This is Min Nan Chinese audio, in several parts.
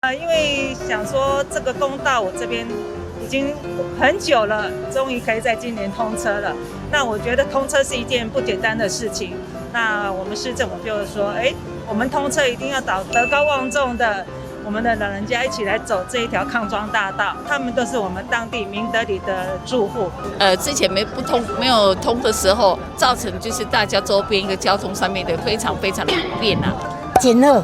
啊，因為想說這個公道我這邊已經很久了，終於可以在今年通車了。那我覺得通車是一件不簡單的事情。那我們市政府就是說，哎，我們通車一定要找德高望重的我們的老人家一起來走這一條康莊大道，他們都是我們當地明德里的住戶。之前沒不通沒有通的時候，造成就是大家周邊一個交通上面的非常非常的不便啊。真好，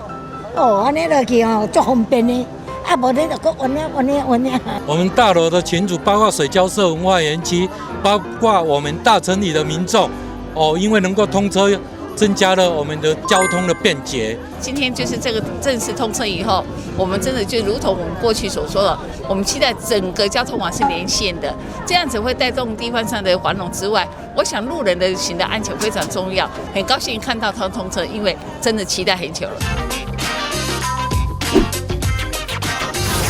哦，按呢落去哦，足方便的。啊，無你就閣彎啊彎啊彎啊。我們大樓的群組，包括水交社文化園區，包括我們大城里的民眾，哦，因為能夠通車，增加了我們的交通的便捷。今天就是這個正式通車以後，我們真的就如同我們過去所說的，我們期待整個交通網是連線的，這樣子會帶動地方上的繁榮之外，我想路人的行的安全非常重要。很高興看到它通車，因為真的期待很久了。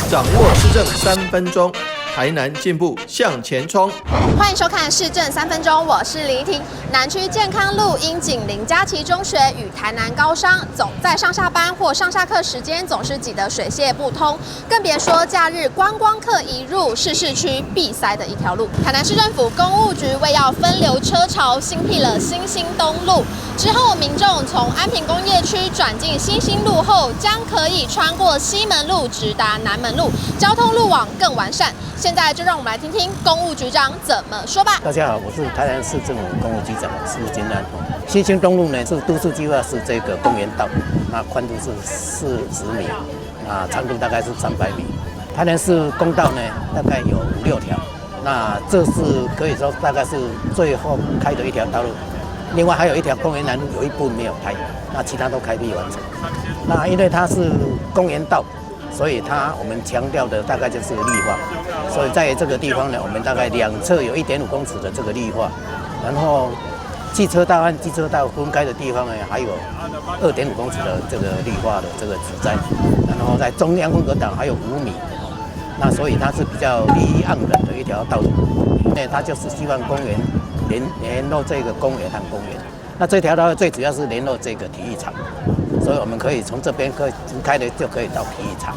掌握市政3分鐘，台南進步向前衝。歡迎收看市政三分鐘，我是李婷。南區健康路因緊鄰嘉琪中學與台南高商，總在上下班或上下課時間總是擠得水泄不通，更別說假日觀光客一入，是市區必塞的一條路。台南市政府工務局為要分流車潮，新闢了新興東路。之後，民眾從安平工業區轉進新興路後，將可以穿過西門路直達南門路，交通路網更完善。現在就讓我們來聽聽工務局長怎麼說吧。大家好，我是台南市政府工務局長施金安。新興東路呢是都市計劃，是這個公園道，那寬度是40米，那長度大概是300米。台南市公道呢大概有五六條，那這是可以說大概是最後開的一條道路。另外還有一條公園南路有一部分沒有開，那其他都開闢完成。那因為它是公園道，所以它我們強調的大概就是綠化，所以在這個地方呢，我們大概兩側有1.5公尺的這個綠化，然後汽車道和機車道分開的地方呢，還有2.5公尺的這個綠化的這個植栽，然後在中央分隔島還有5米，那所以它是比較綠意盎然的一條道路，因為它就是希望公園聯絡這個公園和公園，那這條道最主要是聯絡這個體育場，所以我們可以從這邊可以開的就可以到體育場。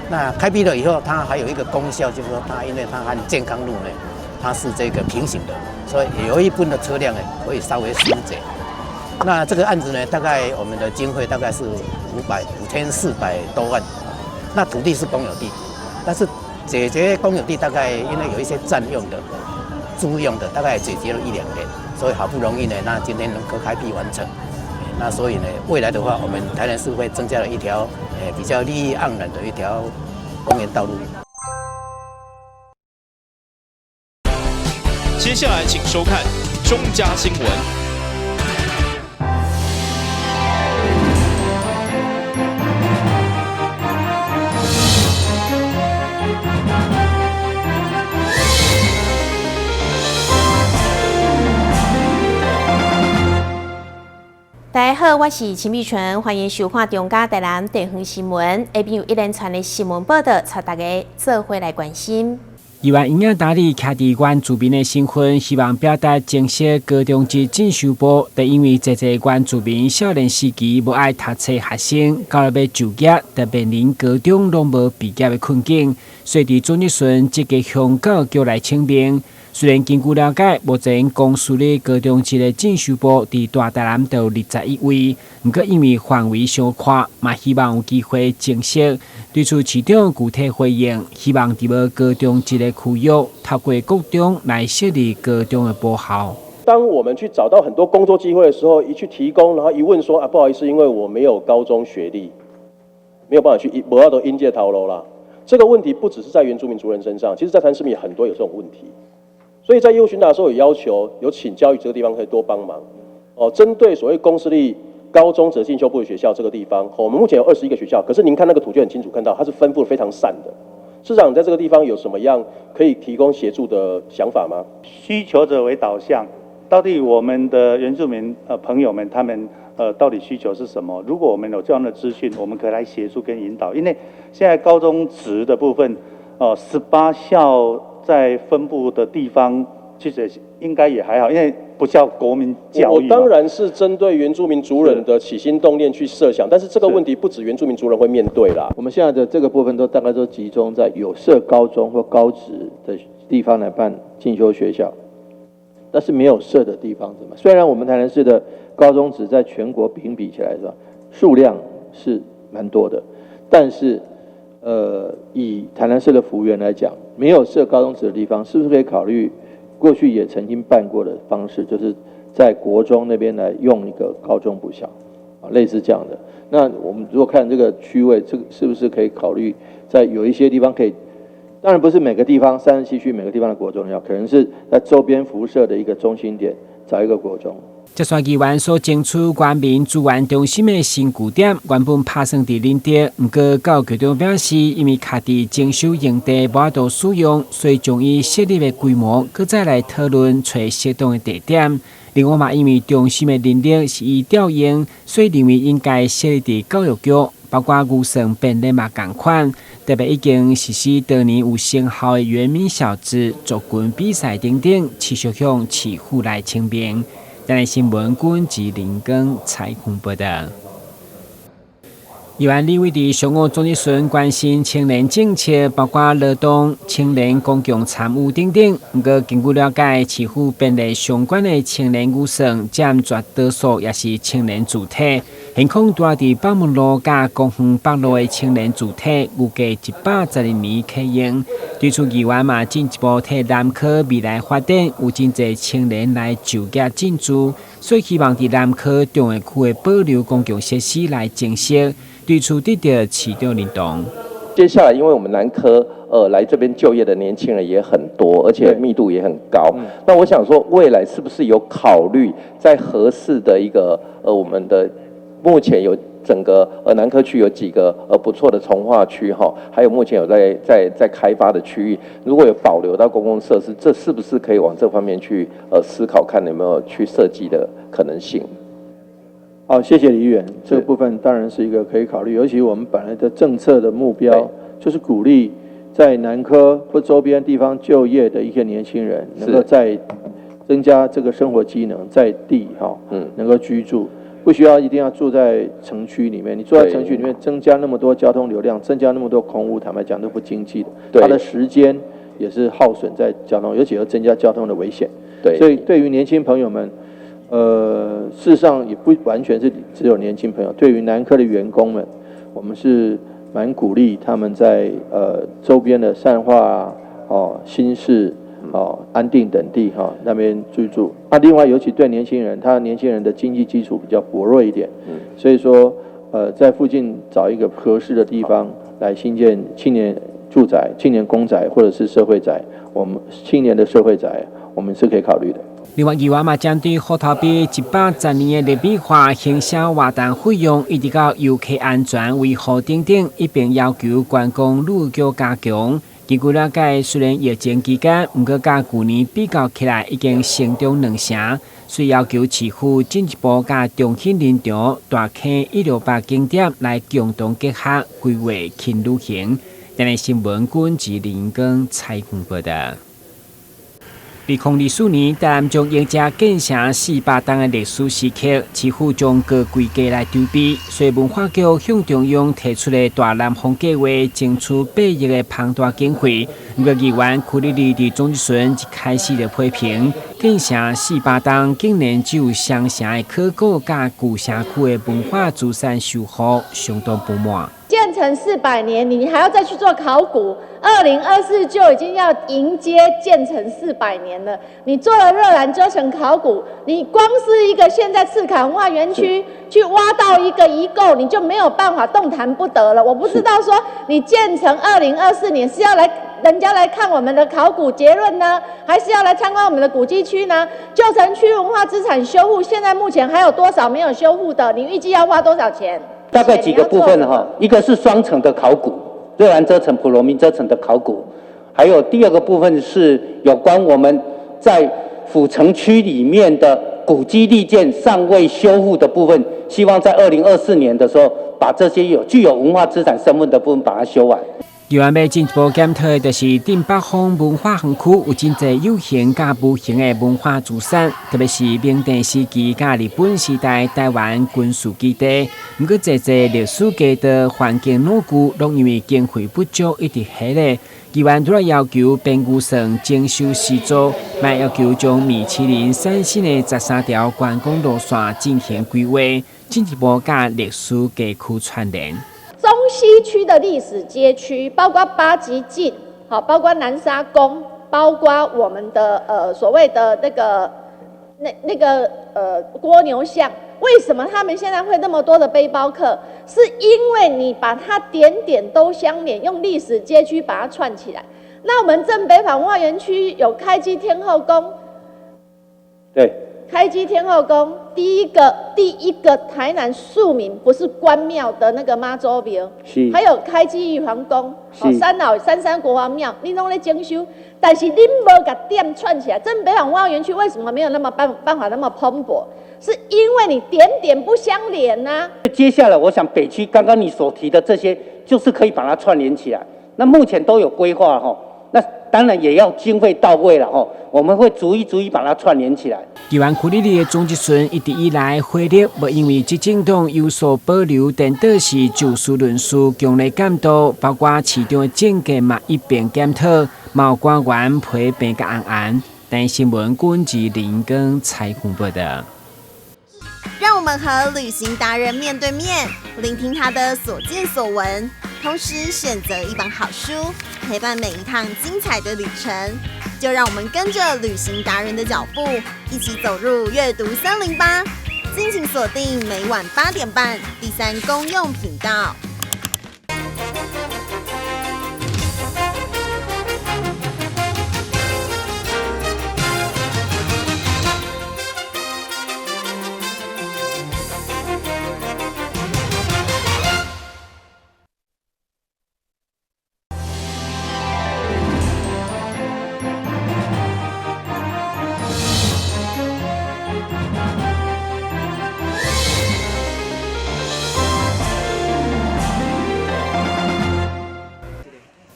那開闢了以後，它還有一個功效，就是說它因為它和健康路呢，它是這個平行的，所以有一部分的車輛呢可以稍微疏解。那這個案子呢，大概我們的經費大概是5400多萬。那土地是公有地，但是解決公有地大概因為有一些佔用的、租用的，大概解決了一兩年，所以好不容易呢，那今天能夠開闢完成。那所以呢，未來的話，我們台南市會增加了一條比較綠意盎然的一條公園道路。接下來請收看中嘉新聞。大家好，我是秦美純，歡迎收看中嘉台南地方新聞。下面有一連串的新聞報道，帶大家做伙來關心。議員營養打理徛佇原住民的身份，希望表達增設高中職進修部，但因為濟濟原住民少年時期無愛讀冊學生，到了欲就業，就面臨高中攏無畢業的困境，所以佇准日順積極向教育局來請命。雖然根據了解，目前公私立高中職的進修部佇大台南就有21位，毋過因為範圍傷闊，嘛希望有機會增設。對此市長具體回應，希望佇無高中職的區域，透過國中來設立高中的部校。當我們去找到很多工作機會的時候，一去提供，然後一問說啊，不好意思，因為我沒有高中學歷，沒有辦法去，無法度應這頭路啦。這個問題不只是在原住民族人身上，其實在台南市民很多有這種問題。所以在業務詢答的時候，有要求有請教育這個地方可以多幫忙哦。針對所謂公私立高中職進修部的學校這個地方，我們目前有21個學校，可是您看那個圖就很清楚，看到它是分布非常散的。市長在這個地方有什麼樣可以提供協助的想法嗎？需求者為導向，到底我們的原住民朋友們他們到底需求是什麼？如果我們有這樣的資訊，我們可以來協助跟引導。因為現在高中職的部分，18校。在分布的地方其實應該也還好，因為不叫國民教育。我當然是針對原住民族人的起心動念去設想，但是這個問題不止原住民族人會面對啦。我們現在的這個部分都大概都集中在有設高中或高職的地方來辦進修學校，但是沒有設的地方怎麼？雖然我們台南市的高中職在全國評比起來是吧，數量是蠻多的，但是，以台南市的幅員來講，沒有設高中職的地方，是不是可以考慮？過去也曾經辦過的方式，就是在國中那邊來用一個高中補校，啊，類似這樣的。那我們如果看這個區位，這個是不是可以考慮在有一些地方可以？當然不是每個地方37區每個地方的國中要，可能是在周邊輻射的一個中心點找一個國中。這選議員所爭取原民資源中心的新據點，原本拍算佇仁德，毋過教育局長表示，因為卡佇徵收用地無法度使用，所以將伊設立的規模，閣再來討論揣適當的地點。另外嘛，因為中心的人力是伊調用，所以認為應該設立佇教育局，包括預算編列嘛仝款。特別已經實施多年有成效的原民小職族群比賽等等，持續向市府來請命。台南新聞君及林根採訪報道。議員李偉佇上午總質詢關心青年政策，包括勞動、青年公共參與等等。毋過根據了解，市府編列相關的青年預算佔絕多數，也是青年住宅。現況拄仔佇北門路佮公園北路的青年住宅，預計112年啟用。對此議員嘛進一步替南科未來發展有真濟青年來就業進駐，所以希望佇南科重劃區的保留公共設施來增設。對此得到市長認同。接下來，因為我們南科來這邊就業的年輕人也很多，而且密度也很高。那我想說，未來是不是有考慮在合適的一個我們的目前有整個南科區有幾個不錯的重劃區哈，還有目前有在開發的區域，如果有保留到公共設施，這是不是可以往這方面去思考，看有沒有去設計的可能性？好，謝謝李議員，這個部分當然是一個可以考慮，尤其我們本來的政策的目標就是鼓勵在南科或周邊地方就業的一些年輕人，能夠在增加這個生活機能，在地哈，能夠居住，不需要一定要住在城區裡面。你住在城區裡面，增加那麼多交通流量，增加那麼多空污，坦白講都不經濟的，他的時間也是耗損在交通，尤其要增加交通的危險。所以對於年輕朋友們。事實上也不完全是只有年輕朋友。對於南科的員工們，我們是蠻鼓勵他們在周邊的善化、哦新市、哦安定等地哈那邊居住。那另外，尤其對年輕人，他年輕人的經濟基礎比較薄弱一點，所以說在附近找一個合適的地方來興建青年住宅、青年公宅或者是社會宅，我們青年的社會宅，我們是可以考慮的。另外，議員嘛針對虎頭埤110年的歷史化行銷活動費用，一直到遊客安全維護等等，一併要求觀光旅遊局加強。根據了解，雖然疫情期間，毋過佮舊年比較起來已經成長2成，所以要求市府進一步佮中興林場、大坑168景點來共同結合規劃輕旅行。台南新聞君及林光採訪報道。2024年，台南將迎接建城400冬的歷史時刻，市府將高規格來籌備。所以文化局向中央提出的大南方計劃，爭取8億的龐大經費。毋過議員柯立立佇總質詢一開始就批評，建城400冬竟然只有雙城的考古佮舊城區的文化資產修復相當不滿。建成400年，你還要再去做考古？2024就已經要迎接建成400年了。你做了熱蘭遮城考古，你光是一個現在赤崁文化園區去挖到一個遺構，你就沒有辦法動彈不得了。我不知道說你建成2024年是要來人家來看我們的考古結論呢，還是要來參觀我們的古蹟區呢？舊城區文化資產修復，現在目前還有多少沒有修復的？你預計要花多少錢？大概幾個部分哈，一個是雙城的考古，熱蘭遮城、普羅民遮城的考古，還有第二個部分是有關我們在府城區裡面的古蹟歷建尚未修復的部分，希望在2024年的時候，把這些有具有文化資產身份的部分把它修完。議員欲進一步檢討的，就是鎮北方文化園區有真濟有形佮無形的文化資產，特別是明鄭時期佮日本時代台灣軍事基地。毋過，濟濟歷史街道、環境老舊，攏因為經費不足，一直歇咧。議員除了要求編預算徵收資助，嘛要求將米其林三星的13條觀光路線進行規劃，進一步佮歷史街區串聯。中西區的歷史街區，包括八級徑，好，包括南沙宮，包括我們的所謂的那個蝸牛巷，為什麼他們現在會那麼多的背包客？是因為你把它點點都相連，用歷史街區把它串起來。那我們正北坊文化園區有開基天後宮，對。開基天後宮第一個台南庶民不是關廟的那個媽祖廟，還有開基玉皇宮，哦，三老三山國王廟，你攏咧整修，但是恁無共點串起來。正北坊文化園區為什麼沒有那麼辦法那麼蓬勃？是因為你點點不相連啊。接下來，我想北區剛剛你所提的這些，就是可以把它串聯起來。那目前都有規劃哈，那當然也要經費到位了哈，我們會逐一逐一把它串聯起來。議員區里里的莊則順一直以來火力無因為執政黨有所保留，顛倒是就事論事，強力監督，包括市長的政見嘛一併檢討，嘛有官員批評共紅紅。台新聞郭志林跟采訪報道。讓我們和旅行達人面對面，聆聽他的所見所聞，同時選擇一本好書，陪伴每一趟精彩的旅程。就讓我們跟着旅行達人的腳步，一起走入閱讀森林吧！敬請鎖定每晚8點半第三公用頻道。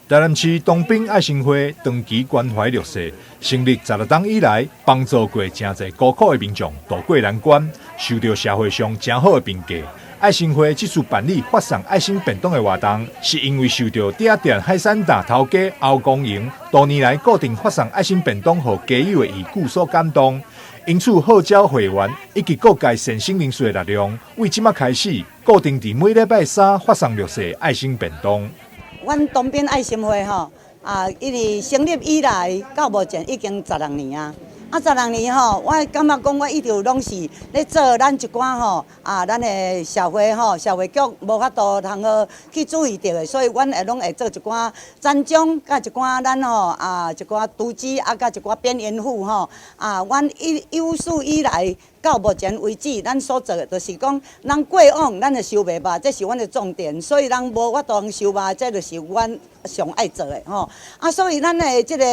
台南市東濱愛心會長期關懷弱勢，成立16冬以來，幫助過誠濟孤苦的民眾渡過難關，受到社會上誠好的評價。愛心會這次辦理發送愛心便當的活動，是因為受到鼎仔店海產店頭家歐光榮多年來固定發送愛心便當予街友的義舉所感動，因此號召會員以及各界善心人士的力量，為這馬開始固定佇每禮拜三發送弱勢愛心便當。阮東濱愛心會吼啊，一直成立以來到目前已經十六年啊。啊，十六年吼，我感覺講我一直攏是咧做咱一寡吼啊，咱的社會吼，社會局無法度通好去注意著的，所以阮會攏會做一寡殘障，佮一寡咱吼啊，一寡獨居啊，佮一寡邊緣戶吼啊，阮一有史以來到目前為止，咱所做的就是講，咱過往咱會收袂肉，這是阮的重點，所以人無法度收肉，這就是阮上愛做的吼。啊，所以咱的這個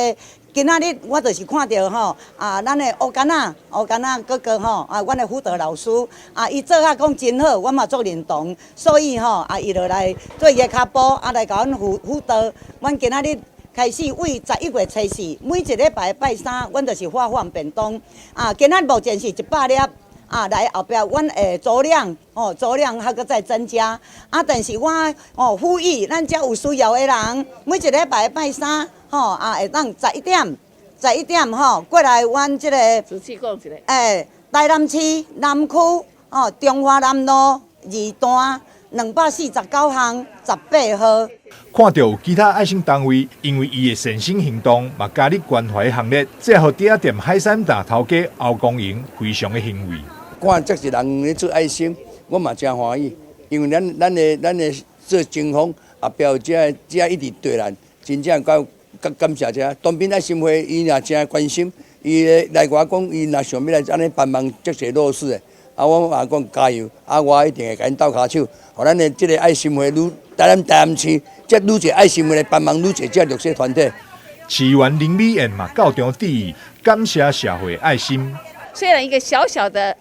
今仔日我就是看著吼啊，咱的烏干仔烏干仔哥哥吼啊，阮的輔導老師啊，伊做甲講真好，我嘛足認同，所以吼啊，伊就來做伊的跤步啊，來共阮輔導。阮今仔日開始為11月初四，每一禮拜拜三，阮就是發放便當。啊，今仔目前是100粒。啊，來後壁阮會數量，哦，數量還閣再增加。啊，但是我哦呼籲咱遮有需要的人，每一禮拜拜三，吼啊，會當十一點，十一點吼過來阮這個。欸，台南市南區哦，中華南路2段249巷18號。看著有其他愛心單位因為伊的善心行動，嘛加入關懷行列，這予鼎仔店海產店頭家歐光榮非常的欣慰。看遮濟人咧做愛心，我嘛誠歡喜，因為咱的做前鋒後壁有遮遮一直對咱，真正夠感謝遮。東濱愛心會伊也誠關心，伊來我講，伊若想欲來按呢幫忙遮濟弱勢的，啊，我嘛講加油，啊，我一定會共𪜶鬥跤手，予咱的這個愛心會愈台南市，遮愈濟愛心會來幫忙愈濟遮弱勢團體。市議員林美燕嘛到場致意，感謝社會愛心。雖然一個小小的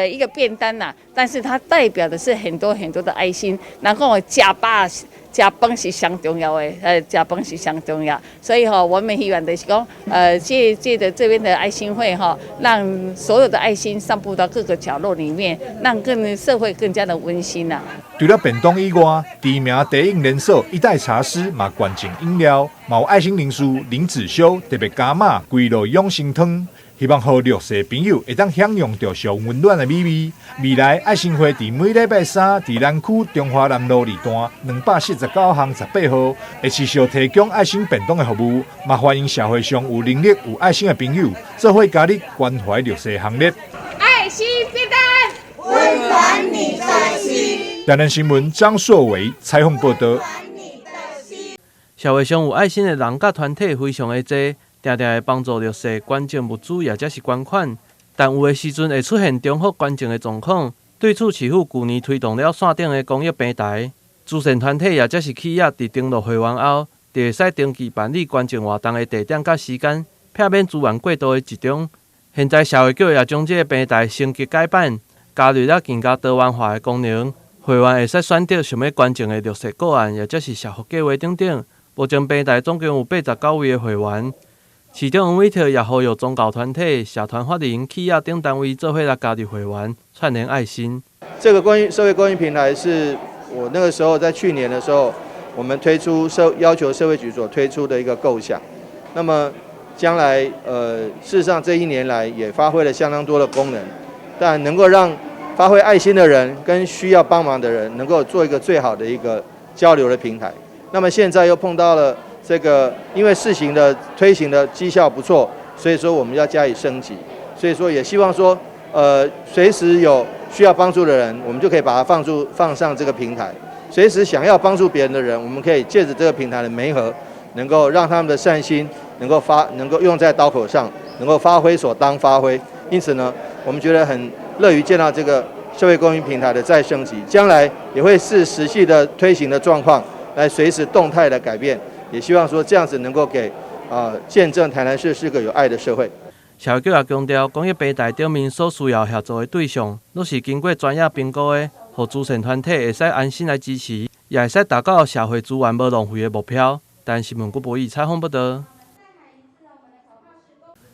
一個便當呐，但是它代表的是很多很多的愛心。然後食飽食飯是上重要的，食飯是上重要。所以吼，我們希望就是講，借著這邊的愛心會吼，讓所有的愛心散布到各個角落裡面，讓更社會更加的溫馨啦。除了便當以外，知名茶飲連鎖一代茶師嘛捐贈飲料，嘛有愛心人士林子修特別加碼規路養生湯，希望予弱勢朋友會當享用著上溫暖的美味。未來愛心會佇每禮拜三佇南區中華南路二段249巷18號，會持續提供愛心便當的服務，嘛歡迎社會上有能力、有愛心的朋友做伙加入關懷弱勢行列。愛心便當，溫暖你的心。台南新聞張碩偉採訪報導。社會上有愛心的人佮團體非常的濟，定定會幫助弱勢捐贈物資，抑者是捐款。但有的時陣會出現重複捐贈的狀況。對此，市府舊年推動了線頂的公益平台，慈善團體抑者是企業佇登錄會員後，就會使登記辦理捐贈活動的地點佮時間，避免資源過度的集中。現在社會局也將這个平台升級改版，加入了更加多元化的功能。會員會使選擇想欲捐贈的弱勢個案，抑者是社福計畫等等。目前平台總共有89位的會員。市長黃偉哲也呼籲宗教團體、社團法人、企業等單位做伙來加入會員，串聯愛心。這個關於社會公益平台，是我那個時候在去年的時候，我們推出要求社會局所推出的一個構想。那麼將來，事實上這一年來也發揮了相當多的功能，但能夠讓發揮愛心的人跟需要幫忙的人能夠做一個最好的一個交流的平台。那麼現在又碰到了這個，因為試行的推行的績效不錯，所以說我們要加以升級。所以說也希望說，隨時有需要幫助的人，我們就可以把它放上這個平台。隨時想要幫助別人的人，我們可以借著這個平台的媒合，能夠讓他們的善心能夠用在刀口上，能夠發揮所當發揮。因此呢，我們覺得很樂於見到這個社會公益平台的再升級，將來也會視實際的推行的狀況來隨時動態的改變。也希望說這樣子能夠給見證台南市是個有愛的社會。社會局也強調，公益平台頂面所需要協助的對象，攏是經過專業評估的，予慈善團體會使安心來支持，也會使達到社會資源無浪費的目標。台新聞郭博義採訪報導。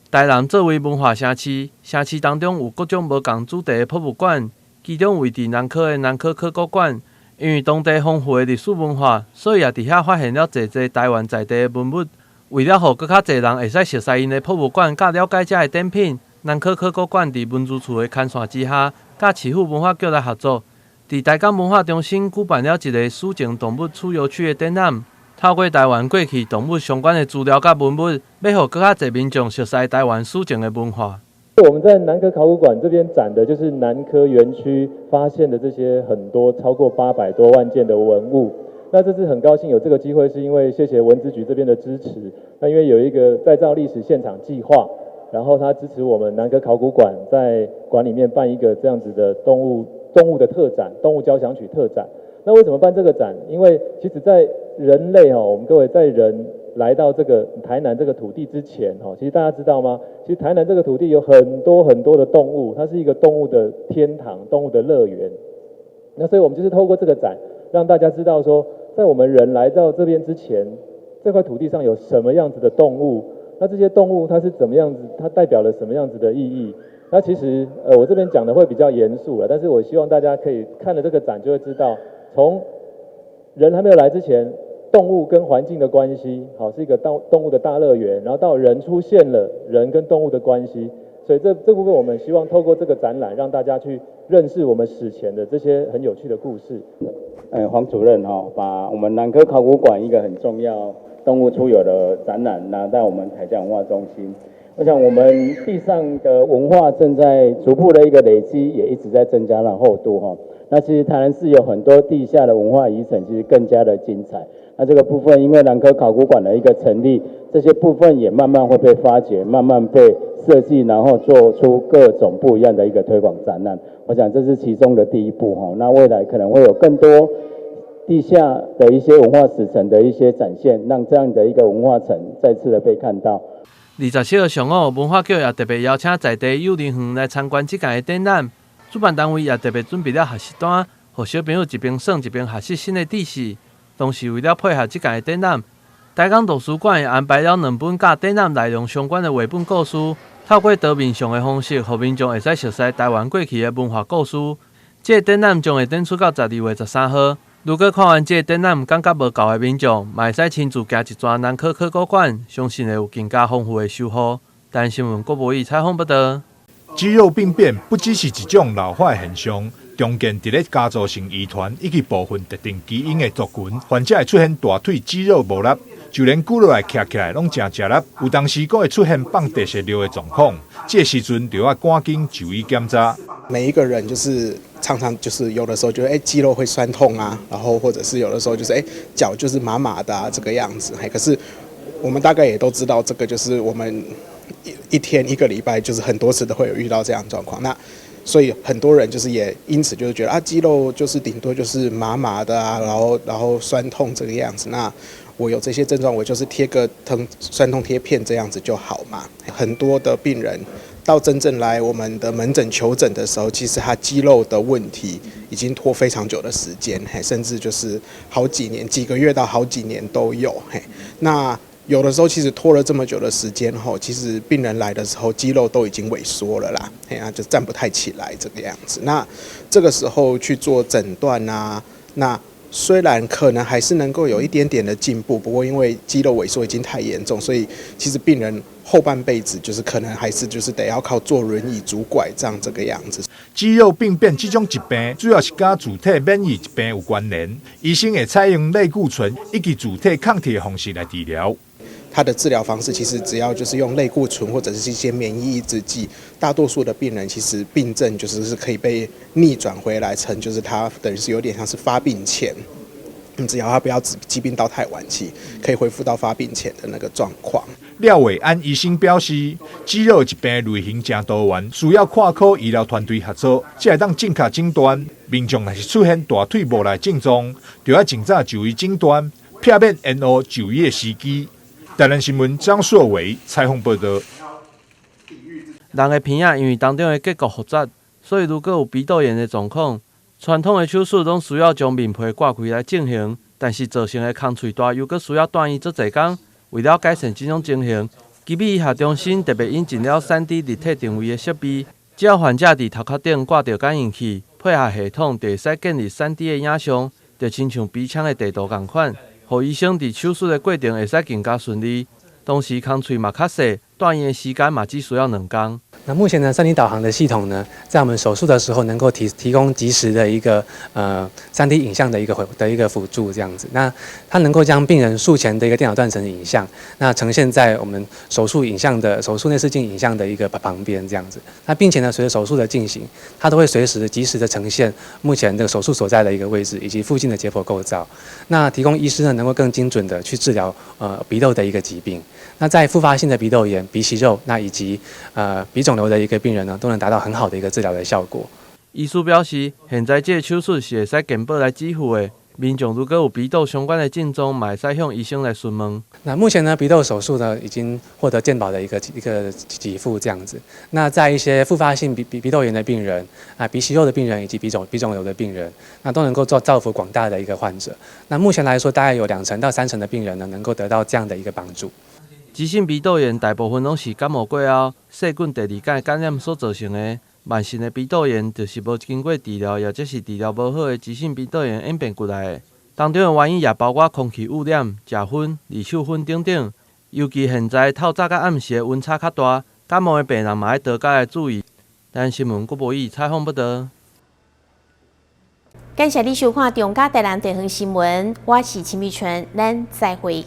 台南作為文化城市，城市當中有各種無仝主題的博物館，其中位佇南科的南科考古館，因為當地豐富的歷史文化，所以也佇遐發現了濟濟台灣在地的文物。為了予閣較濟人會使熟似𪜶的博物館，佮了解遮的展品，南科考古館佇文資處的牽線之下，佮市府文化局來合作，佇台港文化中心舉辦了一个史前動物出遊區的展覽。透過台灣過去動物相關的資料佮文物，欲予閣較濟民眾熟似台灣史前的文化。我們在南科考古館這邊展的就是南科園區發現的這些很多超過800多萬件的文物。那這次很高興有這個機會，是因為謝謝文資局這邊的支持。那因為有一個再造歷史現場計劃，然後他支持我們南科考古館在館裡面辦一個這樣子的動物的特展，動物交響曲特展。那為什麼辦這個展？因為其實，在人類哦，我們各位在人來到這個台南這個土地之前哦，其實大家知道嗎？其實台南這個土地有很多很多的動物，它是一個動物的天堂，動物的樂園。那所以我們就是透過這個展，讓大家知道說，在我們人來到這邊之前，這塊土地上有什麼樣子的動物？那這些動物它是怎麼樣子？它代表了什麼樣子的意義？那其實我這邊講的會比較嚴肅了，但是我希望大家可以看了這個展就會知道，從人還沒有來之前，動物跟環境的關係，好，是一個動物的大樂園，然後到人出現了，人跟動物的關係，所以這部分我們希望透過這個展覽，讓大家去認識我們史前的這些很有趣的故事。黃主任哈，把我們南科考古館一個很重要動物出遊的展覽拿到我們台江文化中心。我想我們地上的文化正在逐步的一個累積，也一直在增加了厚度哈。那其實台南市有很多地下的文化遺產，其實更加的精彩。那這個部分，因為南科考古館的一個成立，這些部分也慢慢會被發掘，慢慢被設計，然後做出各種不一樣的一個推廣展覽。我想這是其中的第一步哈。那未來可能會有更多地下的一些文化史層的一些展現，讓這樣的一個文化層再次的被看到。 27號上午，文化局也特別邀請在地幼兒園來參觀這屆的展覽。主辦單位也特別準備了學習單，予小朋友一邊耍一邊學習新的知識。同時為了配合這屆的展覽，台江圖書館也安排了兩本佮展覽內容相關的繪本故事，透過多面向的方式，予民眾會使熟悉台灣過去的文化故事。這個展覽將會展出到12月13號。如果看完這個展覽感覺無夠的民眾，嘛會使親自行一轉南科考古館，相信會有更加豐富的收穫。台新聞郭博義採訪報導。肌肉病變不只是一種老化現象，常見佇咧家族性遺傳以及部分特定基因的族群，患者會出現大腿肌肉無力，就連久落來徛起來攏誠吃力，有當時閣會出現放地泄尿的狀況。這個時陣就要趕緊就醫檢查。每一個人就是常常就是有的時候覺得肌肉會痠痛啊，然後或者是有的時候就是腳就是麻麻的啊這個樣子。可是我們大概也都知道，這個就是我們一天一個禮拜就是很多次都會有遇到這樣狀況。那所以很多人就是也因此就是覺得啊，肌肉就是頂多就是麻麻的啊，然後痠痛這個樣子。那我有這些症狀，我就是貼個疼痠痛貼片這樣子就好嘛。很多的病人到真正來我們的門診求診的時候，其實他肌肉的問題已經拖非常久的時間，嘿，甚至就是好幾年、幾個月到好幾年都有，嘿。那有的時候其實拖了這麼久的時間後，其實病人來的時候肌肉都已經萎縮了啦，嘿啊，就站不太起來這個樣子。那這個時候去做診斷啊，那雖然可能還是能夠有一點點的進步，不過因為肌肉萎縮已經太嚴重，所以其實病人後半輩子就是可能還是就是得要靠坐輪椅、拄拐杖這個樣子。肌肉病變這種疾病主要是佮自體免疫疾病有關聯，醫生會採用類固醇以及自體抗體的方式來治療。它的治療方式其實只要就是用類固醇或者是一些免疫抑制劑，大多數的病人其實病症就是可以被逆轉回來成，就是他等於是有點像是發病前，只要他不要疾病到太晚期，可以恢復到發病前的那個狀況。廖偉安醫生表示，肌肉疾病類型誠多元，需要跨科醫療團隊合作，才會當正確診斷。民眾若是出現大腿無力症狀，就要盡早就醫診斷，避免延誤就醫的時機。台南新聞張碩偉採訪報導。人的鼻仔因為當中的結構複雜，所以如果有鼻竇炎的狀況，傳統的手術攏需要將面皮割開來進行，但是造成的空喙大，又閣需要住院足濟工。為了改善這種情形，奇美醫學中心特別引進了3D 立體定位的設備，只要患者佇頭殼頂掛著感應器，配合系統，就會使建立3D 的影像，就親像鼻腔的地圖仝款。予醫生佇手術的過程會使更加順利，同時空喙嘛較細，住院的時間嘛只需要2工。那目前呢，3D 導航的系統呢，在我們手術的時候能夠提供即時的一個3D 影像的一個輔助，這樣子。那它能夠將病人術前的一個電腦斷層影像，那呈現在我們手術影像的手術內視鏡影像的一個旁邊，這樣子。那並且呢，隨着手術的進行，它都會隨時即時的呈現目前這個手術所在的一個位置以及附近的解剖構造。那提供醫師呢，能夠更精準的去治療鼻竇的一個疾病。那在復發性的鼻竇炎、鼻息肉，那以及鼻腫瘤的一個病人呢，都能達到很好的一個治療的效果。醫師表示，現在這個手術是會使健保來支付的。民眾如果有鼻竇相關的症狀，嘛會使向醫生來詢問。那目前呢，鼻竇手術呢已經獲得健保的一個給付這樣子。那在一些復發性鼻竇炎的病人啊、鼻息肉的病人以及鼻腫瘤的病人，那都能夠造福廣大的一個患者。那目前來說，大概有2成到3成的病人呢，能夠得到這樣的一個幫助。急性鼻竇炎大部分攏是感冒過後，細菌第二擺感染所造成的。慢性的鼻竇炎就是無經過治療，抑者是治療無好的急性鼻竇炎演變過來的。當中的原因也包括空氣污染、食薰、二手薰等等。尤其現在透早佮暗時的溫差較大，感冒的病人嘛愛多加來注意。台新聞郭博義採訪報導。感謝你收看中嘉台南地方新聞，我是秦美純，咱再會。